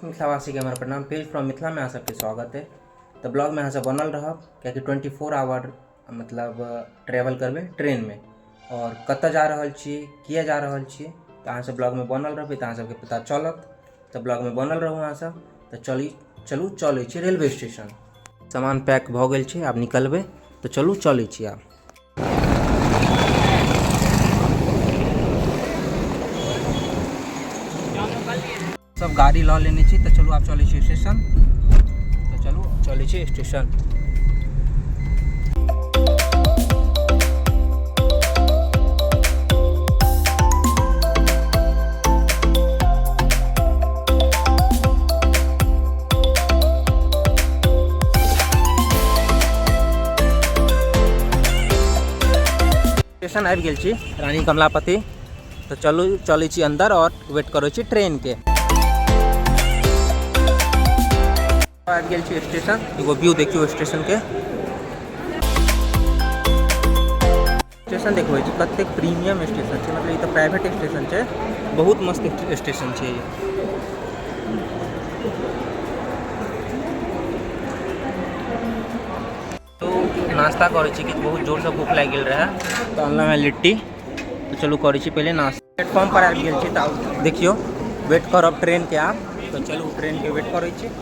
मिथिलावासीके हमर प्रणाम। Page from मिथिलामे अहाँ सबके स्वागत है। तऽ ब्लॉगमे अहाँ सब बनल रहब, कियाकि 24 आवर मतलब ट्रेवल करबै ट्रेनमे और कतऽ जा रहल छी, किया जा रहल छी, तऽ अहाँ सब ब्लॉगमे बनल रहबै तऽ अहाँ सबके पता चलत। तऽ ब्लॉगमे बनल रहू अहाँ सब। तऽ चलू चलै छी रेलवे स्टेशन। सामान पैक भऽ गेल छै, आब निकलबै, तऽ चलू चलै छी आब। सब गाड़ी लऽ लेने छी, तऽ चलू आब चलै छी स्टेशन। तऽ चलू चलै छी स्टेशन। स्टेशन आबि गेल छी रानी कमलापति। तऽ चलू चलै छी अंदर और वेट करै छी ट्रेन के। आबि गेल छी स्टेशन। एगो व्यू देखियौ स्टेशन के। स्टेशन देखबै छी कतेक प्रीमियम स्टेशन छै, मतलब ई तऽ प्राइवेट स्टेशन छै, बहुत मस्त स्टेशन छै ई। तो नाश्ता करै छी कि बहुत जोरसँ भूख लागि गेल रहै, तऽ अनलहुँ हेँ लिट्टी। तऽ चलू करै छी पहिले नाश्ता। प्लेटफॉर्म पर आबि गेल छी, तऽ आब देखियौ वेट करब ट्रेनके आब। तऽ चलू ट्रेनके वेट करै छी।